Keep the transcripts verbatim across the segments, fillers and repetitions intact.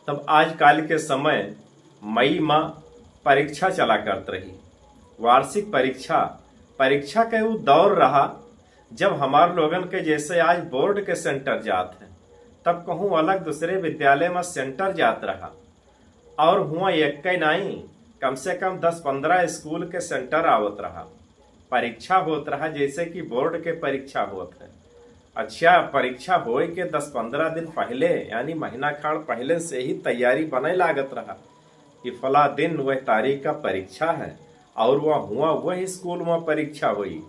तब आजकाल के समय मई मा परीक्षा चला करत रही, वार्षिक परीक्षा। परीक्षा के उ दौर रहा जब हमार लोगन के जैसे आज बोर्ड के सेंटर जात है, तब कहूँ अलग दूसरे विद्यालय मा सेंटर जात रहा। और हुआ एक के नाई, कम से कम दस पन्द्रह स्कूल के सेंटर आवत रहा। परीक्षा होत रहा जैसे कि बोर्ड के परीक्षा होत है। अच्छा, परीक्षा होए के दस पन्द्रह दिन पहले, यानी महीना खाड़ पहले से ही तैयारी बने लागत रहा कि फला दिन वह तारीख का परीक्षा है और वह हुआ वह स्कूल में परीक्षा हुई।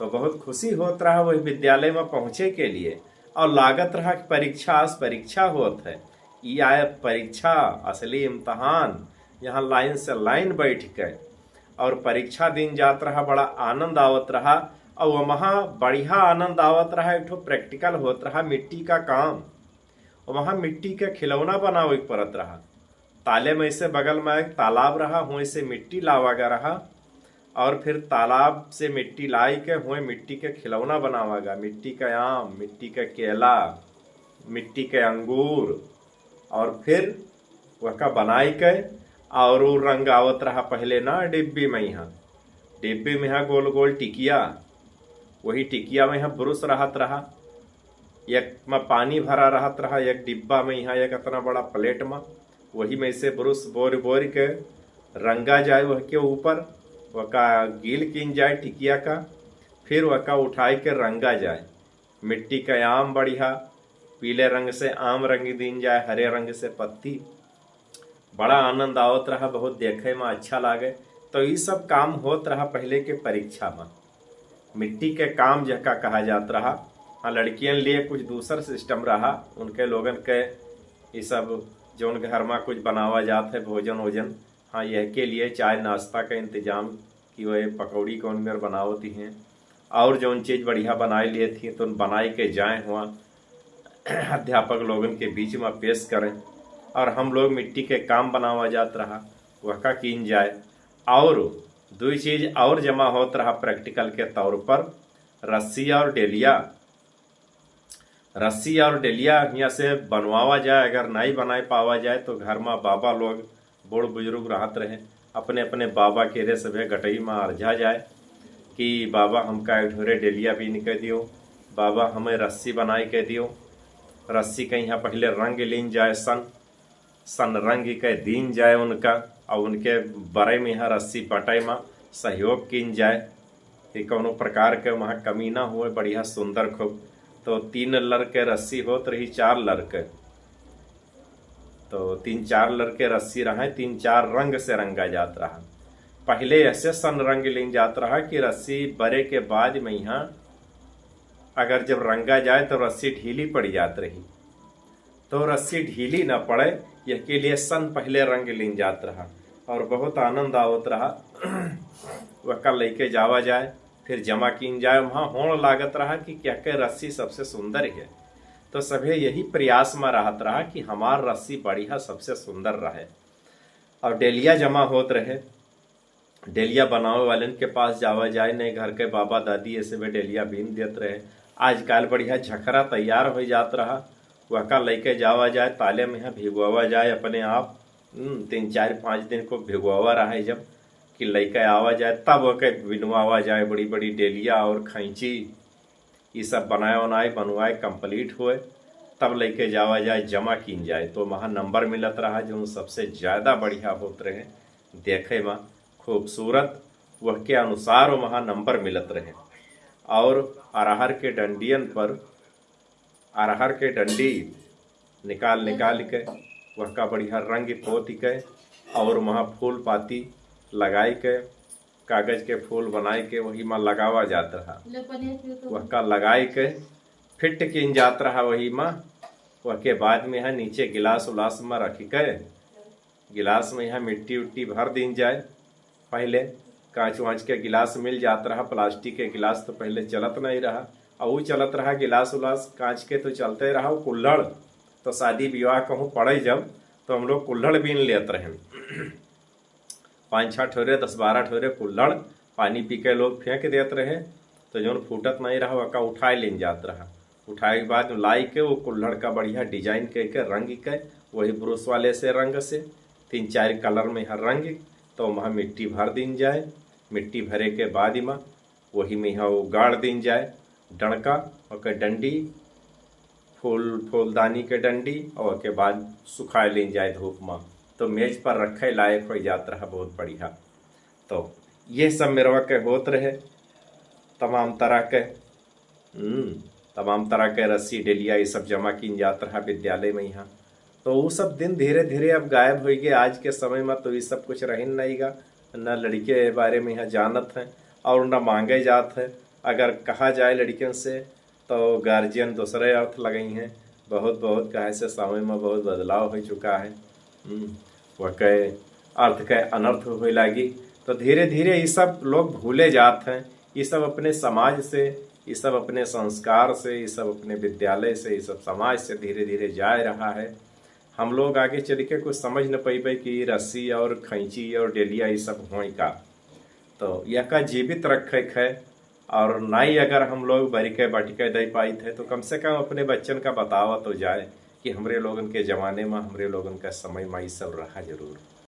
तो बहुत खुशी होत रहा वही विद्यालय में पहुँचे के लिए, और लागत रहा कि परीक्षा, आज परीक्षा होत है। ई आए परीक्षा, असली इम्तहान, यहाँ लाइन से लाइन बैठ के और परीक्षा दिन जात रहा, बड़ा आनंद आवत रहा। और वहाँ बढ़िया आनंद आवत रहा, एक ठो प्रैक्टिकल होत रहा, मिट्टी का काम। वहाँ मिट्टी के खिलौना बनावे के पड़त रहा। ताले में से बगल में एक तालाब रहा, हुए से मिट्टी लावा गा रहा और फिर तालाब से मिट्टी लाई के हुए मिट्टी के खिलौना बनावा गा, मिट्टी का आम, मिट्टी का केला, मिट्टी के अंगूर, और फिर वहका बनाई के और उ रंग आवत रहा पहले ना डिब्बी में यहाँ, डिब्बी में यहाँ गोल गोल टिकिया, वही टिकिया में यहाँ ब्रश रहत रहा, एक में पानी भरा रहत रहा, एक डिब्बा में यहाँ एक इतना बड़ा प्लेट में, वही में से ब्रश बोर बोर के रंगा जाए वह के ऊपर, वका गील कीन जाए टिकिया का, फिर वका उठाए के रंगा जाए। मिट्टी का आम बढ़िया, पीले रंग से आम रंग दीन जाए, हरे रंग से पत्ती। बड़ा आनंद आवत रहा, बहुत देखे में अच्छा लागे। तो ई सब काम होत रहा पहले के परीक्षा में। मिट्टी के काम जहका कहा जात रहा। हाँ, लड़कियन लिए कुछ दूसर सिस्टम रहा, उनके लोगन के ई सब जौन घर में कुछ बनावा जात है, भोजन वोजन, हाँ, यह के लिए चाय नाश्ता का इंतजाम कि वह पकौड़ी कौन मेर बनावत ही हैं और जौन चीज बढ़िया बनाए लिए थी तो बनाए के जाए हुआ अध्यापक लोगन के बीच में पेश करें। और हम लोग मिट्टी के काम बनावा जात रहा, वह का कीन जाए। और दुई चीज और जमा होत रहा प्रैक्टिकल के तौर पर, रस्सी और डेलिया। रस्सी और डेलिया हियाँ से बनवावा जाए, अगर नहीं बनाए पावा जाए तो घर में बाबा लोग, बूढ़ बुजुर्ग रहत रहे, अपने अपने बाबा के रे सभे गटई में अर्झा जाए कि बाबा हमका एक ठोरे डेलिया बीन के दियो, बाबा हमें रस्सी बनाए के दियो। रस्सी के यहाँ पहले रंग लीन जाए, सन सन रंग के दीन जाए उनका, और उनके बरे में यहाँ रस्सी बटे में सहयोग कीन जाए कि कौनो प्रकार के वहाँ कमी ना हुए, बढ़िया सुंदर खूब। तो तीन लर के रस्सी होत रही, चार लर के, तो तीन चार लर के रस्सी रहे, तीन चार रंग से रंगा जात रहा। पहले ऐसे सन रंग लीन जात रहा कि रस्सी बरे के बाद में यहाँ अगर जब रंगा जाए तो रस्सी ढीली पड़ जात रही, तो रस्सी ढीली न पड़े, यह के लिए सन पहले रंग लीन जात रहा और बहुत आनंद आवत रहा। वह का लेके जावा जाए, फिर जमा कीन जाए। वहाँ होड़ लागत रहा कि क्या के रस्सी सबसे सुंदर है, तो सभे यही प्रयास में रहत रहा कि हमार रस्सी बढ़िया सबसे सुंदर रहे। और डेलिया जमा होत रहे, डेलिया बनावे वालन के पास जावा जाए, नहीं घर के बाबा दादी ऐसे में डेलिया बीन देत रहे। आजकल बढ़िया झखरा तैयार हो जात रहा, वहका लेके जावा जाए, ताले में यहाँ भिगवावा जाए अपने आप। हम्म, तीन चार पाँच दिन को भिगवावा रहा है जब कि लेके आवा जाए, तब ओके बिनवावा जाए, बड़ी बड़ी डेलिया और खैंची, ये सब बनाए उनाए बनवाए कंप्लीट हुए, तब लेके जावा जाए, जमा कीन जाए। तो वहाँ नंबर मिलत रहा, जो सबसे ज़्यादा बढ़िया होत रहे देखे में खूबसूरत, वह के अनुसार वहाँ नंबर मिलत रहे। और अरहर के डंडियन पर, अरहर के डंडी निकाल निकाल के वह का बढ़िया रंग पोत के और वहाँ फूल पाती लगाई के, कागज के फूल बनाई के वही में लगावा जात रहा। ले पनिया पियो तो। वह का लगाई के फिट कीन जात रहा वही में। वह के बाद में है नीचे गिलास उलास में रख के, गिलास में यहाँ मिट्टी उट्टी भर दीन जाए। पहले कांच वांच के गिलास मिल जात रहा, प्लास्टिक के गिलास तो पहले चलत नहीं रहा। और वो चलत रहा गिलास उलास कांच के तो चलते रहा। वो कुल्हड़ तो शादी विवाह कहूँ पड़े जब, तो हम लोग कुल्हड़ बीन लेत रहे। पाँच छः ठोरे, दस बारह ठोरे कुल्हड़ पानी पी के लोग फेंक देत रहे। तो जौन फूटत नहीं रहा, वका उठाए लेन जात रहा। उठाए के बाद लाई के वो कुल्हड़ का बढ़िया डिजाइन कह के रंग के वही ब्रश वाले से रंग से तीन चार कलर में यहाँ रंग, तो वहाँ मिट्टी भर दीन जाए। मिट्टी भरे के बाद इमा वही में यहाँ वो गाड़ दीन जाए डंडका, ओके डंडी, फूल फूलदानी के डंडी, और ओके बाद सुखाए लीन जाए धूप में, तो मेज पर रखे लायक हो जात रहा, बहुत बढ़िया। तो ये सब मेरवा के होत रहे, तमाम तरह के हम्म, तमाम तरह के रस्सी, डेलिया, ये सब जमा कीन जात रहा विद्यालय में यहाँ। तो वो सब दिन धीरे धीरे अब गायब हो गए। आज के समय में तो ये सब कुछ रहिन नहीं गा, न लड़के के बारे में यहाँ जानत हैं और न मांगे जात है। अगर कहा जाए लड़कियों से तो गार्जियन दूसरे अर्थ लगई हैं। बहुत बहुत कहे से समय में बहुत बदलाव हो चुका है। हम्म, वह के अर्थ के अनर्थ होए लागी। तो धीरे धीरे ये सब लोग भूले जात हैं। ये सब अपने समाज से, ये सब अपने संस्कार से, ये सब अपने विद्यालय से, ये सब समाज से धीरे धीरे जाए रहा है। हम लोग आगे चल के कुछ समझ न पैबे कि रस्सी और खैंची और डेलिया ये सब होई का। तो यका जीवित रखे के है, और नाई अगर हम लोग बरिके बटिके दे पाइत है तो कम से कम अपने बच्चन का बतावा तो जाए कि हमरे लोगन के जमाने में, हमरे लोगन का समय में ये सब रहा जरूर।